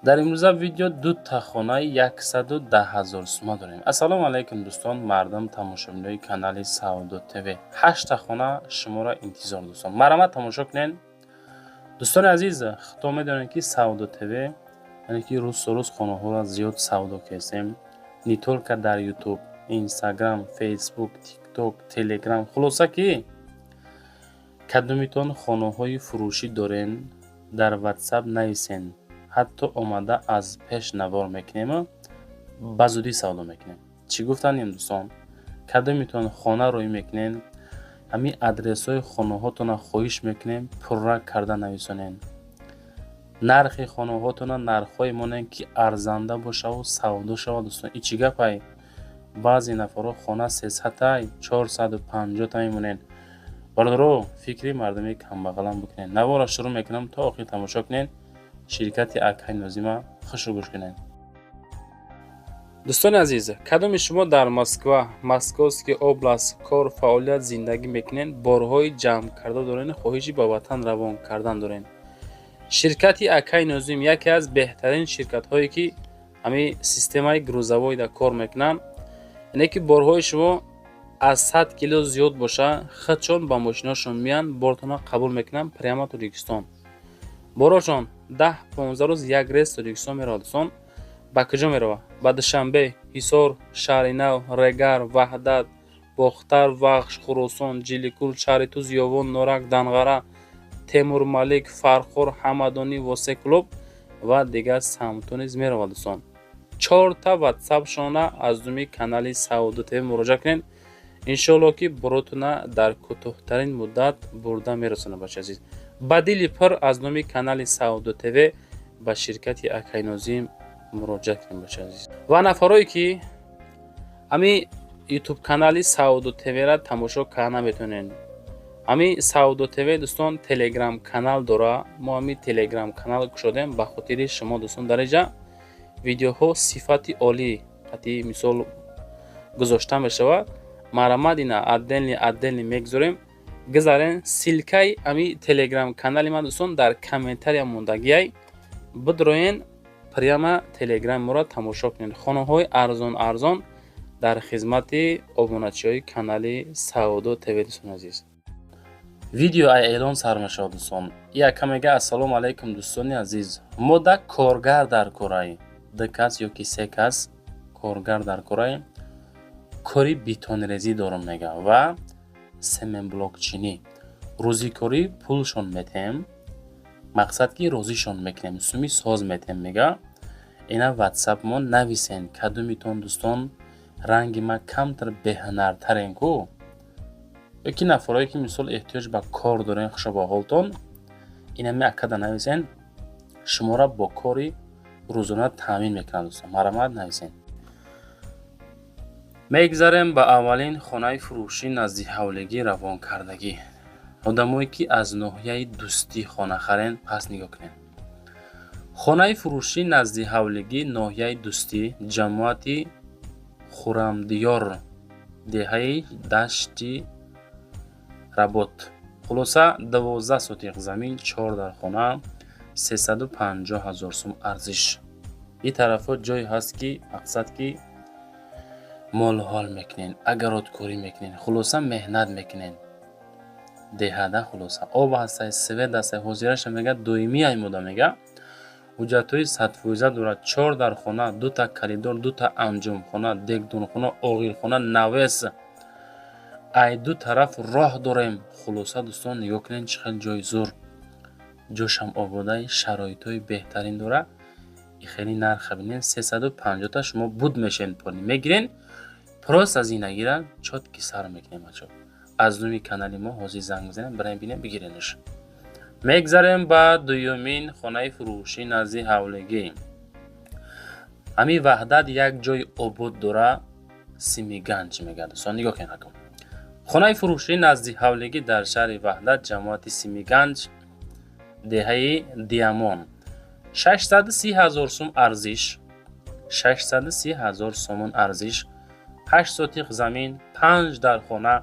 Дар имрӯза видео дута хонаи 110 000 сума дорем. Ассалому алайкум, дӯстон, мардум, тамошобинои канали Савдо ТВ. Ҳашта хона шуморо интизор, дӯстон, марҳамат, тамошо кунед. Дӯстони азиз, худто медонед, ки Савдо ТВ, яъне ки рӯз то рӯз хонаҳоро зиёд савдо кардем, не только дар Ютуб, Инстаграм, Фейсбук, Тикток, Телеграм. Хулоса, ки кадомитон хонаҳои фурӯшӣ дорен, дар Ватсап нависен, ҳатто омада аз пеш навор мекунему ба зудӣ савдо мекунем. Чӣ гуфтанем, дӯстон? Кадомитон хона рӯй мекунен, ҳамин адресҳои хонаҳотона хоҳиш мекунем, пурра карда нависонен. Нархи хонаҳотона, нархҳое монен, ки арзанда бошаву савдо шавад. Дӯстон, и чӣ гапай? Баъзе нафарҳо хона 300-ай, 450-та мемонен. Бародаро, фикри мардуми камбағалам бикунед. Наворро шурӯъ мекунам, то охир тамошо кунед. Ширкати акай Нозима хушу гӯш кунед. Дӯстони азиз, кадоми шумо дар Москва, Московский область кор, фаъолият, зиндагӣ мекунед, борҳои ҷамъ карда дорен, хоҳиши ба ватан равон кардан дорен, ширкати акай Нозим яке аз беҳтарин ширкатҳое, ки ҳамин системаи грузовой да кор мекунанд. Яъне ки борҳои шумо аз 100 кило зиёд боша, худшон ба мошиношон меянд, бортона қабул мекунанд, прямо Тоҷикистон. Борошон 10-15 рӯз як рейс Тоҷикистон меравад. Дӯстон, ба куҷо меравад? Ба Душанбе, Ҳисор, Шаҳри Нав, Регар, Ваҳдат, Бохтар, Вахш, Хуросон, Ҷиликул, шаҳри Туз, Ёвон, Норак, Данғара, Темурмалик, Фархор, Ҳамадонӣ, Восе, Кӯлоб ва дигар самтҳо низ меравад. Дӯстон, чорта ватсапшона аз думи канали Савдо ТВ муроҷиат кунед. Иншоалло, ки боротона дар кӯтоҳтарин муддат бурда мерасонад. Бачаи азиз, ба дили пур аз номи канали Савдо ТВ ба ширкати акай Нозим муроҷиат кунед. Бачаи азиз, ва нафарое, ки ҳамин Ютуб канали Савдо ТВра тамошо карда наметавонед, ҳамин Савдо ТВ, дӯстон, Телеграм канал дора. Мо ҳамин Телеграм канал кушодем ба хотири шумо, дӯстон. Дар инҷа видеоҳо сифати олӣ қати мисол гузошта мешавад. Марҳамат, ина отдельный отдельный мегузорем, гузарен. Ссылка и ҳамин Телеграм канали ман, дӯстон, дар комментария мондагиай. Бидроен, прямо Телеграми моро тамошо кунед. Хонаҳои арзон арзон дар хизмати обуначиҳои канали Савдо ТВ. Дӯстони азиз, видео ай эълон сар мешавад. Дӯстон, яка мега: «Ассалому алайкум, дӯстони азиз, мо да коргар дар корай, ду кас ё ки се кас коргар дар корай, кори бетонрезӣ дорам», мега, «ва семенблокчинӣ. Рӯзикорӣ пулшон метем, мақсад ки розишон мекунем, суми соз метем», мега. Ина ватсапмо нависен. Кадомитон, дӯстон, ранги ма камтар беҳунартарен ку ё ки нафарое, ки мисол эҳтиёҷ ба кор дорен, хушо ба ҳолтон, инами акада нависен, шуморо бо кори рӯзона таъмин мекунад. Дӯстон, марҳамат, нависен. Мегзарем ба аввалин хонаи фурӯшӣ назди ҳавлигӣ равонкардагӣ. Одамое, ки аз ноҳияи Дӯстӣ хона харен, пас нигоҳ кунед. Хонаи фурӯшӣ назди ҳавлигӣ, ноҳияи Дӯстӣ, ҷамоати Хурамдиёр, деҳаи Дашти Работ. Хулоса, 12 сотиқ замин, чор дар хона, 350 000 сум арзиш. Ин тарафҳо ҷое ҳаст, ки мақсад ки молу ҳол мекунен, огород корӣ мекунен, хулоса, меҳнат мекунен деҳада. Хулоса, об ҳастай, свет ҳастай, ҳозираша, мега, доимӣ аймода, мега, ҳуҷҷатҳои 100% дорад. Чор дар хона, дута коридор, дута анҷомхона, дегдонхона, оғилхона, навес, ай ду тараф роҳ дорем. Хулоса, дӯстон, нигоҳ кунед, чӣ хел ҷои зур, ҷошам ободаи, шароитҳои беҳтарин дорад. И хеле нарха бинед, 350-та. Шумо буд мешавед, пони мегирен, просто аз инагира чётко сар мекунем. Бачо, аз номи канали мо ҳозир занг мезанем, бираем, бинем, бигиренаш. Мегзарем ба дуюмин хонаи фурӯшӣ назди ҳавлигӣ. Ҳамин Ваҳдат як ҷои обод дора, Симиганҷ, мегӯяд. Дӯстон, нигоҳ кунед ҳакм. Хонаи фурӯшӣ назди ҳавлигӣ дар шаҳри Ваҳдат, ҷамоати Симиганҷ, деҳаи Диамон, 630 000 сум арзиш, 630 000 сомон арзиш, 8 сотиқ замин, панҷ дар хона,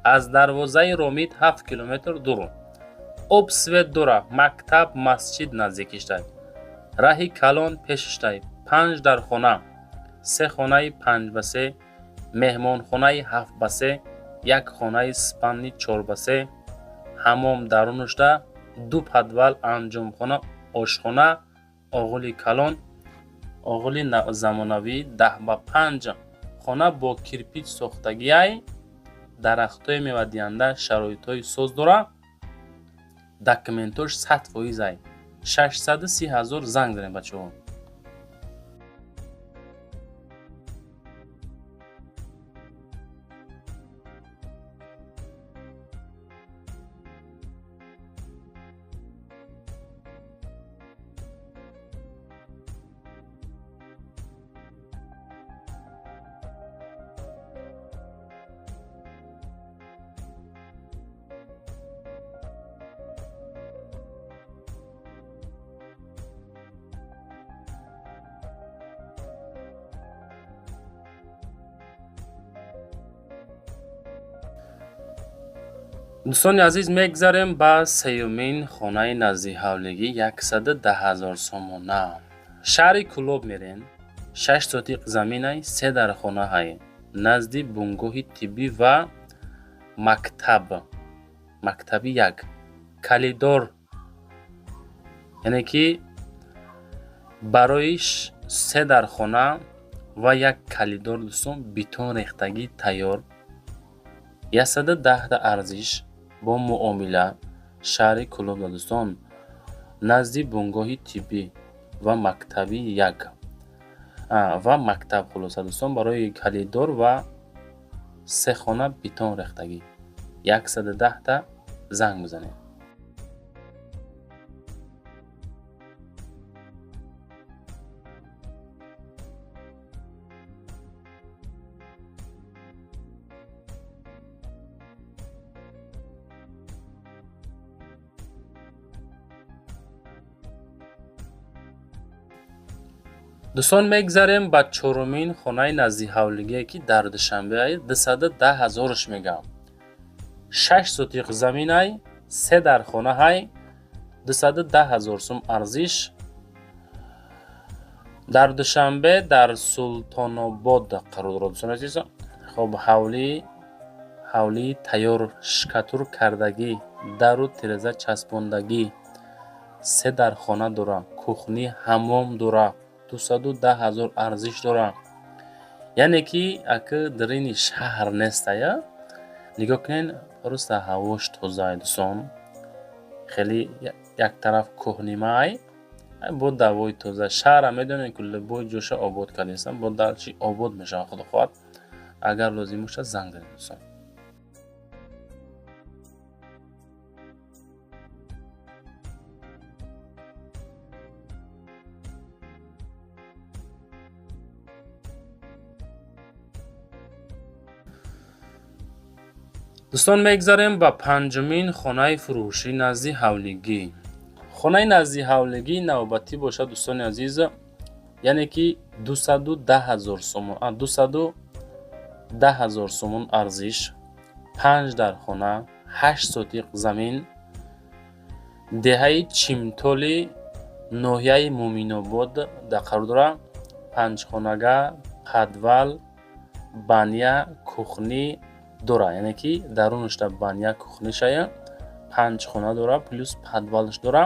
аз дарвозаи Ромит 7 километр дур, об, свет дора, мактаб, масҷид наздикишта. Раҳи калон пешиштай, 5 дар хона, 3 хонаи 5 ба 3, меҳмонхонаи 7 ба 3, як хонаи спальный 4 ба 3, ҳамом дарунашда, ду подвал, анҷомхона, ошхона, оғили калон, оғили замонавӣ 10 ба 5. Хона бо кирпич сохтагиай, дарахтҳои мевадиҳанда, шароитҳои соз дора, документош 100%-ай. 630 000. Занг занед, бачаҳо. Дӯстони азиз, мегзарем ба сеюмин хонаи наздиҳавлигӣ, 110 000 сомона. Шаҳри Кӯлоб мерен, 6 сотиқ заминай, се дар хонаҳай, назди бунгоҳи тиббӣ ва мактаб, мактаби як, калидор, яъне ки барои се дар хона ва як калидор, дӯстон, бетон рехтагӣ тайёр, 110 арзиш, бо муомила. Шаҳри Кӯлоб, дӯстон, назди бунгоҳи тиббӣ ва мактаби як ва мактаб. Хулоса, дӯстон, барои калидор ва се хона бетон рехтагӣ 110-та занг бизанед. Дӯстон, мегзарем ба чорумин хонаи наздиҳавлигие, ки дар Душанбеай, 210 000-ш мегам. 6 сотиқ заминай, се дар хонаҳай, 210 000 сум арзиш. Дар Душанбе, дар Султонобод қарор дорад, дӯстони азиз. Хоб, ҳавлии тайёр, штукатур кардагӣ, дару тиреза часпондагӣ, се дар хона дора, кухня, ҳамом дора, 210 000 арзиш дора. Яъне ки ака дарини шаҳр нестая. Нигоҳ кунед, просто ҳавош тозаай, дӯстон, хеле як тараф кӯҳнимаай, бо давои тоза. Шаҳрам медонед, ки любой ҷоша обод кардастам, бо дальше обод мешавад, худо хоҳад. Агар лозим бошад, занг занед, дӯстон. Дӯстон, мегзарем ба панҷумин хонаи фурӯшӣ назди ҳавлигӣ. Хонаи назди ҳавлигӣ навбатӣ бошад, дӯстони азиз, яъне ки 210 000 сомон, 210 000 сомон арзиш, панҷ дар хона, 8 сотиқ замин, деҳаи Чимтоли, ноҳияи Муъминобод қарор дорад. Панҷхонага, подвал, баня, кухня дора, яъне ки дарунашда баня, кухняшая, панҷ хона дора, плюс подвалш дора,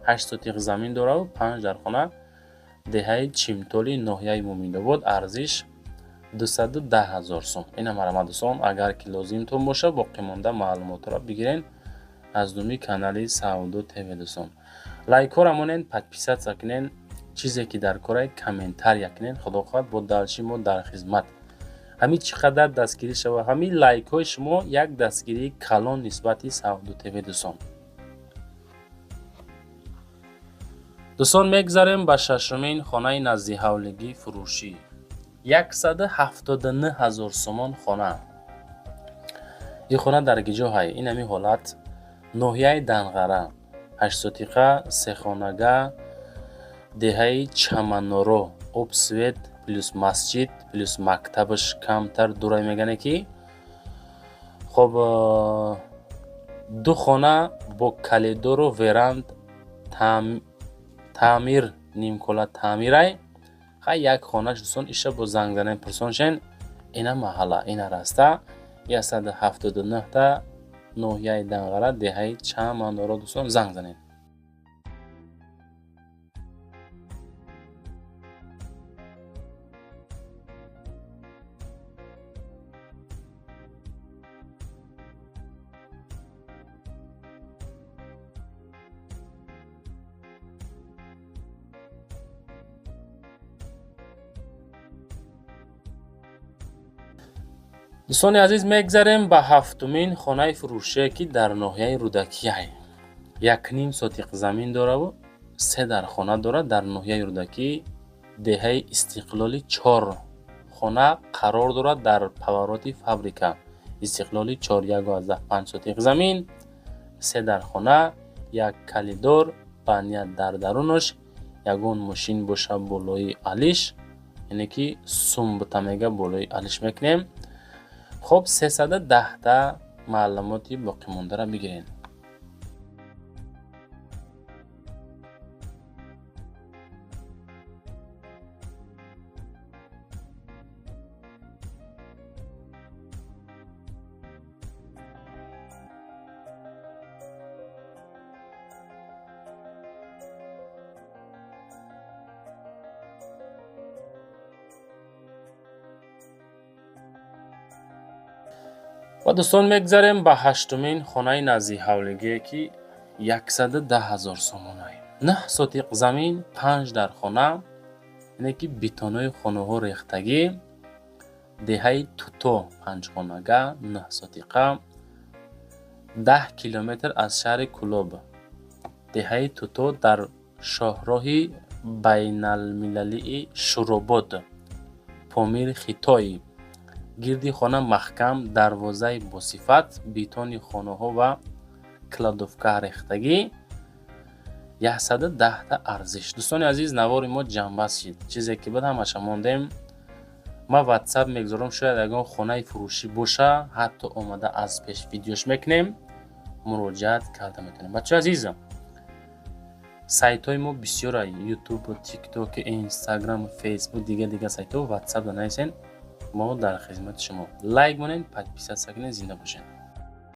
8 сотиқ замин дораву панҷ дар хона, деҳаи Чимтоли, ноҳияи Муъминобод, арзиш 210 000 сом. Ина марҳамат, дӯстон, агар ки лозимтон бошад, боқимонда маълумотро бигирен аз номи канали Савдо ТВ. Дӯстон, лайкҳоро монен, подписаться кунен, чизе ки дар корай комментария кунен. Худо хоҳад, бо дальше мо дар хизмат. Ҳамин чӣ қадар дастгирӣ шава, ҳамин лайкҳои шумо як дастгирии калон нисбати Савдо ТВ, дӯстон. Дӯстон, мегзарем ба шашумин хонаи наздиҳавлигӣ фурӯшӣ, 179 000 сомон хона. Ин хона дар киҷоҳай? Ин ҳамин ҳолат, ноҳияи Данғара, 8-сотиқа, сехонага, деҳаи Чаманоро, об, свет, плюс масҷид, плюс мактабаш камтар дурай. Мегане ки хоб, ду хона бо калидору веранд, таъмир Нимкола таъмирай. Хай, як хонаш, дӯстон, иша бо занг занем, пурсон шен. Ина маҳалла, ина раста, 179-та, ноҳияи Данғара, деҳаи Чамандоро. Дӯстон, занг занед. Дӯстони азиз, мегзарем ба ҳафтумин хонаи фурӯшие, ки дар ноҳияи Рӯдакиай. 1,5 сотиқ замин дораву се дархона дорад. Дар ноҳияи Рӯдакӣ, деҳаи Истиқлоли 4 хона қарор дорад, дар повороти фабрика Истиқлоли 4, 1,5 сотиқ замин, се дархона, як коридор, баня дар дарунаш, ягон мошин боша, болои алиш, яъне ки сум бута мега, болои алиш мекунем. Хуб, 310-та маълумоти боқимондаро бигиред. Ва, дӯстон, мегзарем ба ҳаштумин хонаи наздиҳавлигие, ки 110 000 сомонай, 9 сотиқ замин, панҷ дархона, яъне ки бетонои хонаҳо рехтагӣ. Деҳаи Туто, панҷхонага, 9 сотиқа, 10 километр аз шаҳри Кӯлоб, деҳаи Туто, дар шоҳроҳи байналмилалии Шӯробод Помири Хитой. Гирди хона маҳкам, дарвозаи босифат, бетони хонаҳо ва кладовка рехтагӣ. 110-та арзиш. Дӯстони азиз, навори мо ҷамъбаст шид. Чизе ки буд, ҳамаша мондем. Ман Ватсап мегузорам, шояд ягон хонаи фурӯшӣ боша, ҳатто омада аз пеш видеош мекунем, муроҷиат карда метавонем. Бачаҳои азиз, сайтҳои мо бисёра: Ютуб, Тикток, Инстаграм, Фейсбук, дига дига сайтҳо. Ватсап нависен, мо дар хизмати шумо. Лайк монед, подписаться кунед. Зинда бошед.